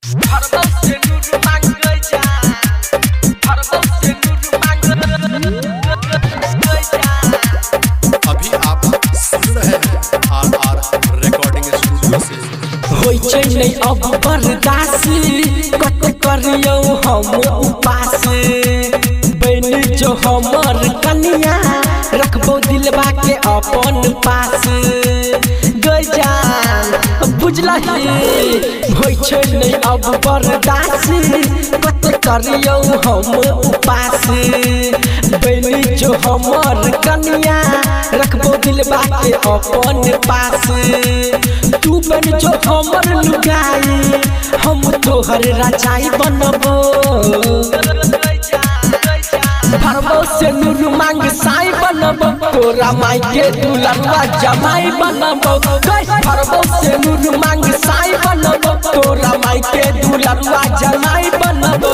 भरबौ से नूर मांगै जा, भरबौ से नूर मांगै जा। अभी आप सुन रहे हैं आर आर रिकॉर्डिंग स्टूडियो से। होइ छै नै अब बर्दाश्त, कत करियौ हम उपास। बनि जो हमर कनिया, रखबौ दिलबा के अपन पास। गई जान बुझलही, होइ छै नै अब बर्दाश्त, कत करियौ हम उपास। बनि जो हमर कनिया, रखबौ दिलबा के अपन पास। तू बन जो हमर लुगाई, हम तोहर रजाई बनबो। भरबो से नूर मांग साई बनबो, तोरा माई के दुलरुआ जमाई बनबो। भरबो से नूर मांग साई बनबो, तोरा माई के दुलरुआ जमाई बनबो।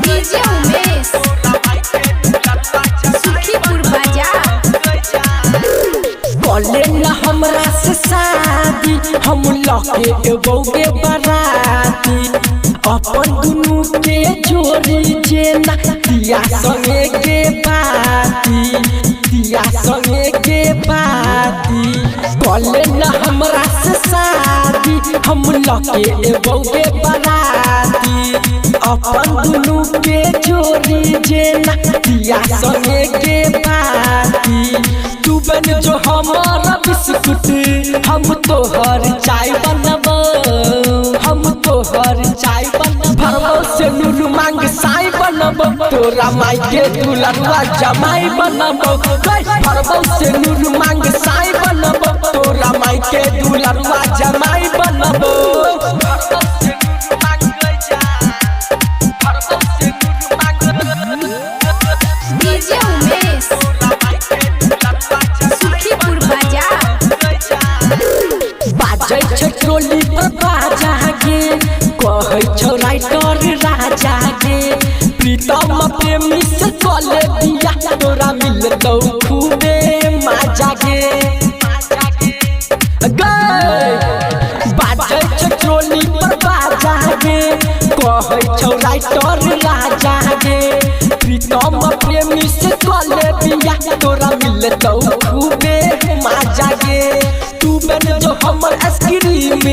डीजे उमेश, सुखीपुर बाजार। बोले न हमरा से शादी, हम लके एगो के बराती। अपन दुनू के जोड़ी जेना दिया संगे के बाती, दिया संगे के बाती। बोले न हमरा से शादी, हम लके एगो के बराती। अपन दुनू के जोड़ी जेना दिया संगे के बाती। तू बन जो हमारा बिस्कुट, हम तोहर चाय बनबो, हम तोहर चाय बनबो। भरबो से नूर मांग साई बनबो, तोरा माई के दुलरुआ जमाई बनबो। भरबो से नूर मांग साई बनबो, तोरा माई के दुलरुआ जमाई बनबो। डीजे उमेश, सुखीपुर बाजार। बाजै छै ट्रोली पर बाजा गे, कहै छौ राइटर राजा गे। प्रीतम प्रेमी से कले बिया, तोरा मिलतौ खूबे माजा गे। गै बाजै छै ट्रोली पर बाजा गे, कहै छौ राइटर राजा गे। प्रीतम प्रेमी से कले बिया, तोरा मिलतौ खूबे माजा गे। तू बन जो हमर आइसक्रीम,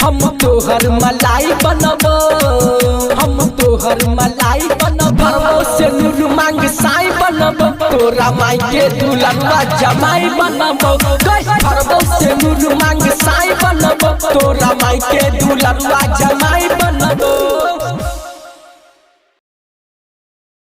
हम तोहर मलाई बनबो, हम तोहर मलाई बनबो। भरबो से नूर मांग साई बनबो, तोरा माई के दुलरुआ जमाई बनबो। भरबो से नूर मांग साई बनबो, तोरा माई के दुलरुआ जमाई बनबो।